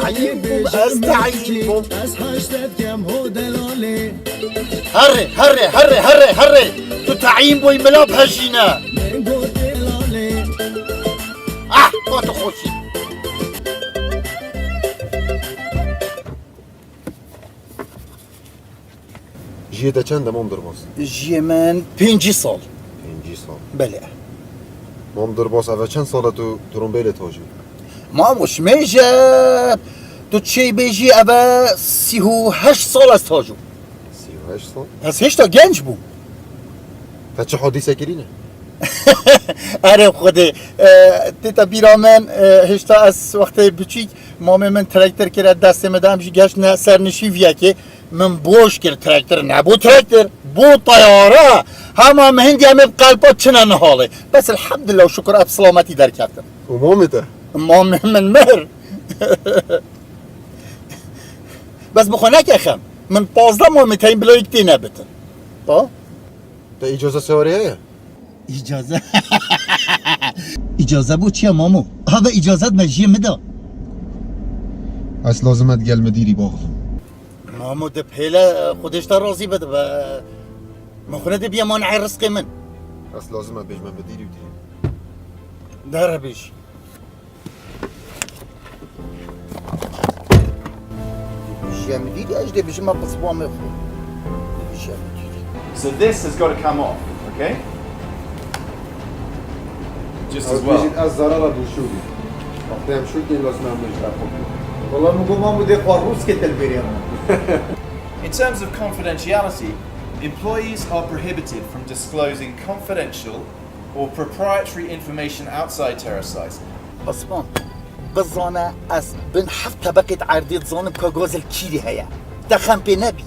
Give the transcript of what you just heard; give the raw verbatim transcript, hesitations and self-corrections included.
Teyîn bûm, ez teyîn bûm. Ez haştet kem ho delalê. Herre, herre, herre, herre, herre. Tu teyîn bûyî mila bihejîne. Mengo delalê. Ah, ba tu xweşî. Jiyê te çend e, Mam Dirbas? Jiyê min pêncî sal. Pêncî sal. Belê. Mam Dirbas, eve çend sal e tu trombêlê tajî? Mamo, şimêje, tu çê bêjî, eve sî û heşt sal ez tajûm. Sî û heşt sal? Ez hêşta genc bûm. Te çi hadîse kirîne? Erê Xwedê, e, tê te bîra min, e, hêşta ez wextê biçîk mamê min traktor kire destê min de, em jî geştine ser nişîviyekê. Min boş kir, traktor nebû traktor, bû teyare. Hema min hindiya me bi qelpa çine nihalê. Bes elhamdülillah û şukur ev silametî derkeftin. Û mamê te? Mamê min mir. Bes bi xwe neke xem. Min pazdeh mamê teyîn bila yek tê nebitin. Ta? Te îcaza sewarê heye? Îcaze. Îcaze bo çiya mamo? Ha ve îcazet me jiyê min da. Ez lazim e digel midirî baxivim. Mamo de pêle, Xwedê ji te razî bidibe. Min xwe nedibiye maneyê rizqê min. Ez lazim e bêjme midirî û dî. Dere bêj. Ji ya midirî ez dê bijime qisbamê xwe. Ji ya midirî. So this has got to come off, okay? Just as well. Bêjît ez zarara dûşûrî. Wextê em şûkên lazim em bêjin xwe. Wala min got, "Mamo dê xwe rûskê te li bêrê." In terms of confidentiality, employees are prohibited from disclosing confidential or proprietary information outside TerraSites. Osman, bizane ez bin heft tebeqê di erdê dizanim ka gaz li kîrî heye. Te xem pê nebî.